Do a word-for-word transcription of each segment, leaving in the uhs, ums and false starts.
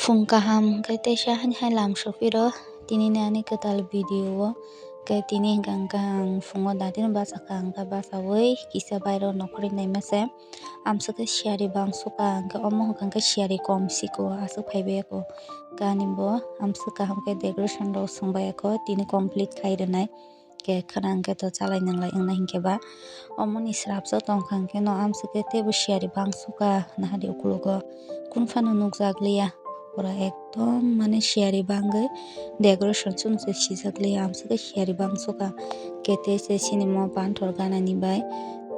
Phung kaham hwnkhe teisa hani hai lam sopiro tinini ani kwtal video o. Hwnkhe tini hwnkha hwnkha ang phungo datino bachakha, hwnkhe bachaui kisa bairo nokhorwi naima se. Amswkhe siyari bang sukha, hwnkhe omo hwnkha hwnkhe siyari kom siko, aswk phaibai ako. Hwnkhe ani bo amswk kaham khe decoration rok swngbai ako, tini complete khai rwnai. Khe khwnang khe to chalai nanglai wngna hinkhe ba. Omoni srapsa tongkha hwnkhe no amswk khe teibo siyari bang sukha nahadi ukologo. Kun phano nukjak liya. Pura ekdom mane siyari bangwi decoration chumse sijak liya amswk khe siyari bang sukha. Khe tei se sinimo panthor ganani bai.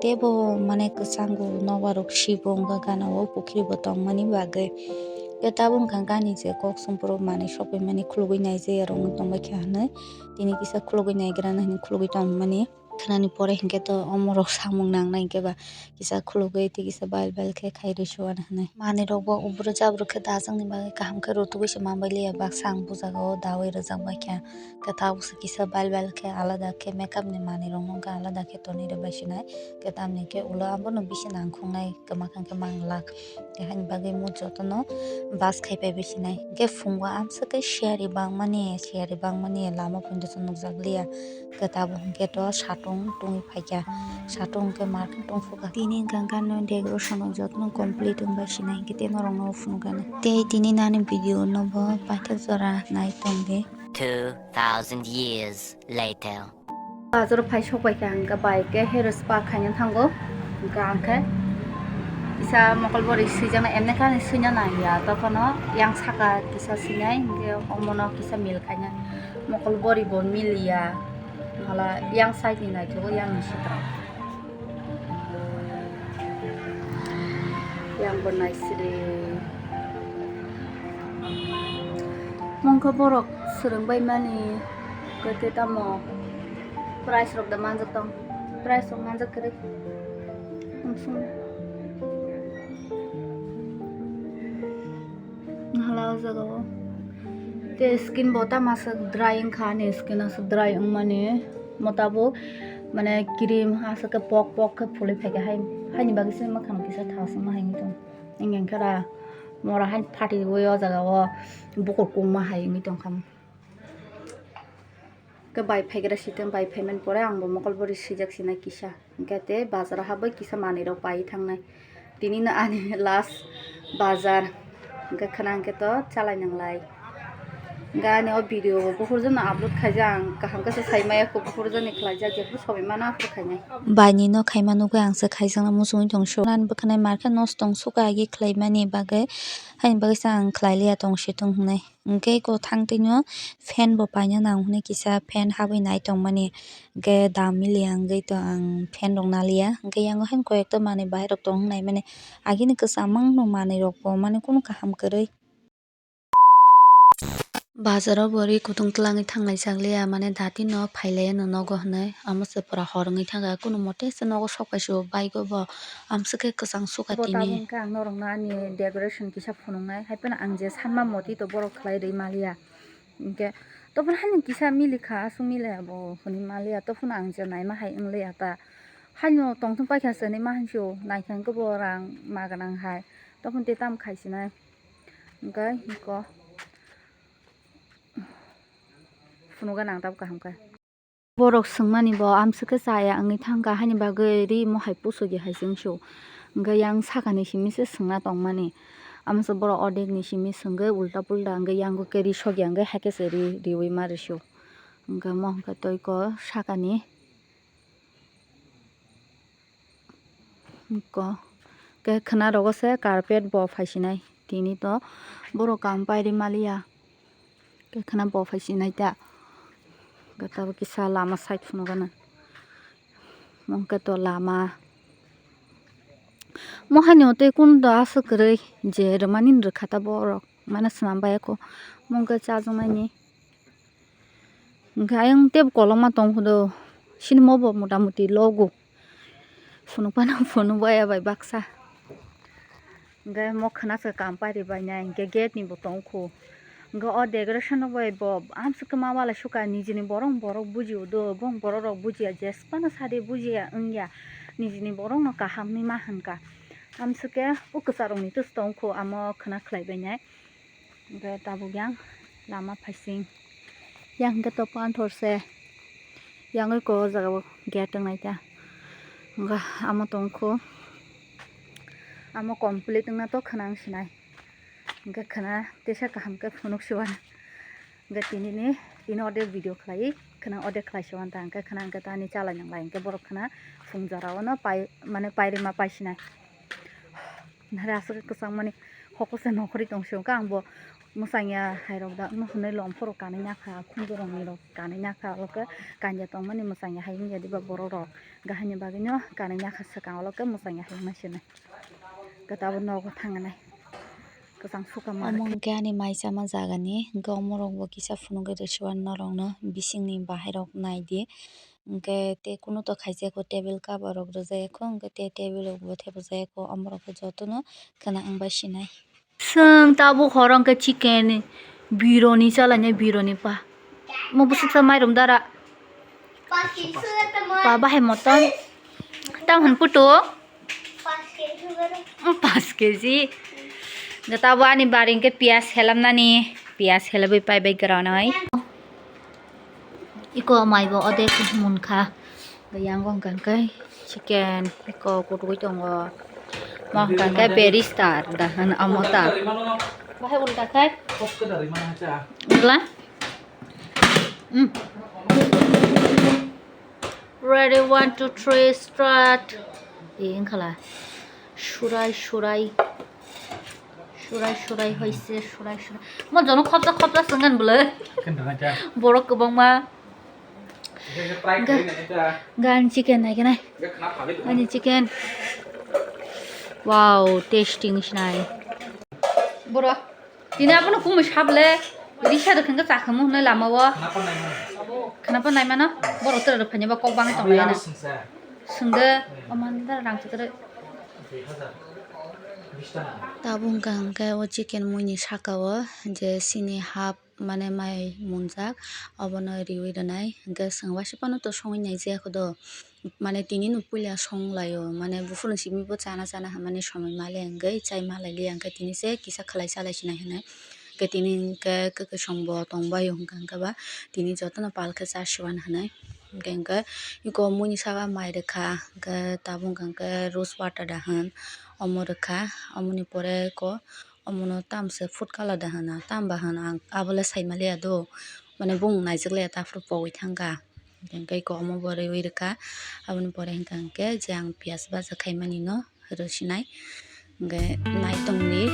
Teibo mane kwchango nobar rok sibo wngkha gana o pukhiri bo tongmani bagwi. Khe tabuk wngkha gani je kok songphuru manwi sokwi mani khulugwi naijak ya rok wng tongbai kha hinwi. Tini kisa khulugwi naigra na hinwi khulugwi tongmani. Khnani pore hinkhe to omorok samung nangnai hinkhe ba kisa khulugwi tei kisa bail bail khe khai rwsio ano hinwi. Manwirok bo ubru jabru khe dajak ni bagwi kaham khe rutugwi se manbai liya baksa ang bujagao daui rwjak bai kha. Khe tabukse kisa bail bail khe alada khe makeup ni manwirok no wngkha alada khe tonwi rwbai sinai. Khe tamni khe ulo abono bisi nangkuknai kwmakhang khe manglak. Tei haini bagwi mo jotono bus khai pai bai sinai. Hwnkhe phungo amswk khe siyari bangmani, siyari bangmani lama poito se nukjak liya. Hwnkhe tabuk hwnkhe to satung tungwi phaikha. Satung hwnkhe market tong phukha. Tini hwnkha hwnkhe ano decoration rok jotono complete wngbai sinai. Hwnkhe tei norokno phunukha na. Tei tini nani video no bo paithak jora nai tongdi. Two thousand years later. Bazar o phai sok bai kha, hwnkhe bai khe hair spa khaina thango. Hwnkhe ang khe kisa mokol bori swijak nai, emne khe ani swina nang ya, tokhono yang saka kisa swinai, hwnkhe omono kisa mil khaina. Mokol bori bo mil ya, hala yang side ni naithogo, yang ni sitra. Yang bo naisiri. Mungkha borok swrwng bai mani khe tamo price rok da manjak tong, price rok manjak kwrwi. Hala o jaga o tei skin bo tamo aswk dry wngkha ani skin aswk dry wngmani mo tabuk mane cream aswk khe pok pok khe phulwi phaikha hai, haini bagwi se mwkhang kisa thaswkma hai wngwi tong. Wngya khe ra mora haino phatiwi o jaga o bukur kungma hai wngwi tongkha. Khe bai phaigra siteng, bai phaimani pore ang bo mokol bori swijak sinai kisa. Hwnkhe tei bazar o habwi kisa manwi rok pai thangnai. Tini no ani last bazar. Hwnkhe khwnang khe to chalai nanglai. Hwnkhe ani o video bo buphur jano upload khaijak, ang kaham khe se sai maya kho buphur jani khlaijak, jephuru sobai mano aphuru khainai. Bai ni no khaima nugwi ang se khaijakna muchungwi tong so. Ani bwkhwnai market no se tong suka agi khlaimani bagwi, haini bagwi se ang khlai liya tong si tong hwnwi. Hwnkhe eko thang twi no fan bo paina nang hwnwi kisa fan habwi nai tongmani. Hwnkhe dam miliya wngwi to ang fan rok naliya. Hwnkhe yango haino koi ekta manwi bahai rok tong hwnwi mani. Agini kwchangma no manwi rok bo mani kunu kaham kwrwi. Bazar o bo ri kutung twlangwi thanglaijak liya, mane dati no phailai ano nogo hwnwi. Amo se pura hor wngwi thangkha, kunu mote se nogo sok pai si o bike o bo. Amswk khe kwchang suka tini. Bo tabuk khe ang norokno ani decoration kisa phunuknai, hai phano ang je sanma moti to borok khlai rwi maliya. Hinkhe tophano haino kisa milikha, aswk miliya bo hwnwi maliya, tophano ang je naima hai wngliya ta. Haino tongthok paikha se hinwi ma hansio, naikha hinkhe bo rang ma gwnang hai. Tophano tei tamo khaisinai. Hwnkhe eko phunukgana ang tabuk kaham khe. Borok swngmani bo amswk khe chaya wngwi thangkha, haini bagwi rimo hai pusugi hai se wngsu. Hwnkhe yang sakani simi se swngna tongmani. Amswk borok ordek ni simi swngwi ulta pulta hwnkhe yang khe ri sokya hwnkhe hai khe se ri riwi ma risu. Hwnkhe mo hwnkhe tei kok sakani. Ko, khe khwna rogo se carpet bo phaisinai. Tini to borok kam pairi maliya. Khe khwna bo phaisinai ta. Khe tabuk kisa lama side phunukgana. Mungkhe to lama. Mo haino tei kun do aswk kwrwi je rwmani rwkha ta borok. Mane swnam bai kho. Mungkhe chajaknai ni. Hwnkhe ayang teibo kolokma tong phudo, sini mo bo motamuti logo. Phunuk phano phunuk bai ya bai baksa. Hwnkhe mo khwna se kam pairi bai nai, hwnkhe gate ni bo tong kho. Hwnkhe o decoration rok bai bo amswk khe ma walai sukha, nijini borok borok buji o do, bong borok rok bujiya, jesphano sade bujiya wngya, nijini borok no kaham hinwi ma hwn kha. Amswk khe o kwchar rok ni twswk tong kho, amo khwna khlai bai nai. Hwnkhe tabuk yang lama phaising. Yang hwnkhe to panthor se. Yang oi ko o jaga o gate wngnai ta. Hwnkhe amo tongkhu. Amo complete wngna to khwnang sinai. Hwnkhe khwna tesa kaham khe phunuk siwan. Hwnkhe tini ni, tini ode video khlai, khwna ode khlai siwan ta. Hwnkhe khwna hwnkhe tani chalai nanglai. Hwnkhe borok khwna phung jora o no pai, mane pairima paisinai. Nare aswk kwchangmani hoko se nokhorwi tong sio, hwnkhe ang bo mwchangya hai rok da wngma hwnwi lom phoro kanwi nakha, khunju rok ni rok kanwi nakha, abo khe kanya tongmani mwchangya hai wngya diba borok rok, haini bagwi no kanwi nakha swkang, abo khe mwchangya hai wngma sini. Khe tabuk nogo thangnai kwchang suka ma. Omo hwnkhe ani mai chama jaga ni, hwnkhe omo rok bo kisa phunugwi rwsiwan norok no bising ni bahai rok nai di. Hwnkhe tei kunu to khaijak o table cover rok rwjak ya kho, hwnkhe tei table rok bo thepajak ya kho, omo rok khe jotono khwna wng bai sinai. Chwng tabuk horo hwnkhe chicken bironi chalainai, bironi pa. Mo bwswk sa mairum dara. Pa bahai motom. Tam hwn puto. Pas K G. Hwnkhe tabuk ani bari hwnkhe piyaj helamnani. Piyaj helabwi paibai granai. Iko maibo odek munkha. Yang wngkha khe chicken, iko kutugwi tongo. Mo wngkha khe berister da hwn amo ta. Bahai wngkha khe. Wngla? Mm. Ready, one, two, three, start. Ee, wngkhala. Surai, surai. Surai, surai, hoise, surai, surai. Mo jono khopsa, khopsa swngan bwle. Borok kwbangma. Ga-, gan chicken nai, ganai. Ani chicken. Wow, tasty wngsinai. Borok. Tini abono kumui sable, risa rwkhe hwnkhe chakhamu hwnwi lama o. Khwnapan naimano? Khwnapan naimano? Borok tere rwphani bo kok bangwi tonglai na. Swngde, oman da rang chwkre. Tabuk hwnkha hwnkhe o chicken muini saka o je sini half mane mai munjak, obono riwi rwnai. Hwnkhe chwng waisa phano to songwi naijak do. Mane tini no puila song lai o, mane buphuru simi bo chana chana hinmani somoi ma le wngwi chai ma lai liya, hwnkhe tini se kisa khlai cha lai sinai hinwi. Hwnkhe tini hwnkhe kwkwi song bo tong bai o, hwnkha hwnkhe ba tini jotono pal khe cha siwan hinwi. Hwnkhe hwnkhe iko muini saka mai rwkha, hwnkhe tabuk hwnkha hwnkhe rose water da hwn omo rwkha, omoni pore iko omono tamse food colour da hwn, tam ba hwn ang abo le sai ma liya do, mane bung naijak le ta phuru pogwi thang kha. Hwnkhe iko omo bo rwi rwkha, aboni pore hwnkha hwnkhe je ang piyaj baja khaimani no rwsinai, hwnkhe nai tongdi.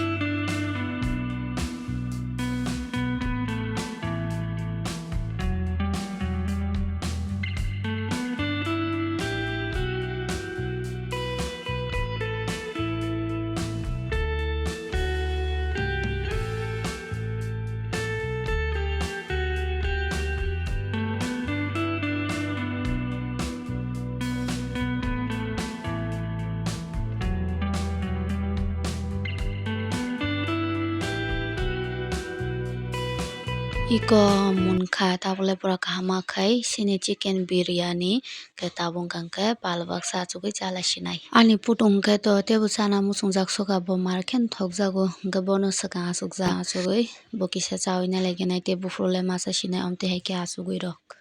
Iko munkha tabole pura kaham khe sini chicken biryani khe tabuk hwnkha khe pal baksa achugwi chala sinai. Ani putung khe to tebo chana muchungjak suka bo mar khe thokjago hwnkhe bono swkang achukjak achugwi bo kisa chawi nai lai khe nai tei buphuru le masa sinai omtwi hai khe achugwi rok.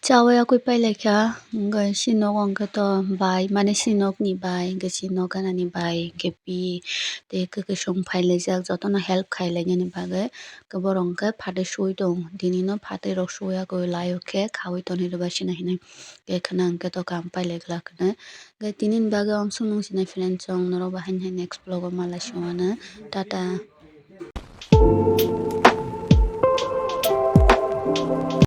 Chawi yakwi pailaikha, hwnkhe chini nogo hwnkhe to bai, mane chini nokni bai, hwnkhe chini nok ganani bai, hwnkhe pi tei kwkwi song phailaijak, jotono help khailainani bagwi. Hwnkhe borok hwnkhe phatwi suwi tong, tini no phatwi rok suya khe lai o khe khawi tonwi rwbaisino hinwi. Hwnkhe khwna hwnkhe to kam pailaiglak hinwi. Hwnkhe tini ni bagwi amsuk nung sinai friend chong, norok bo haini hai next vlog o malai songwano. Tata.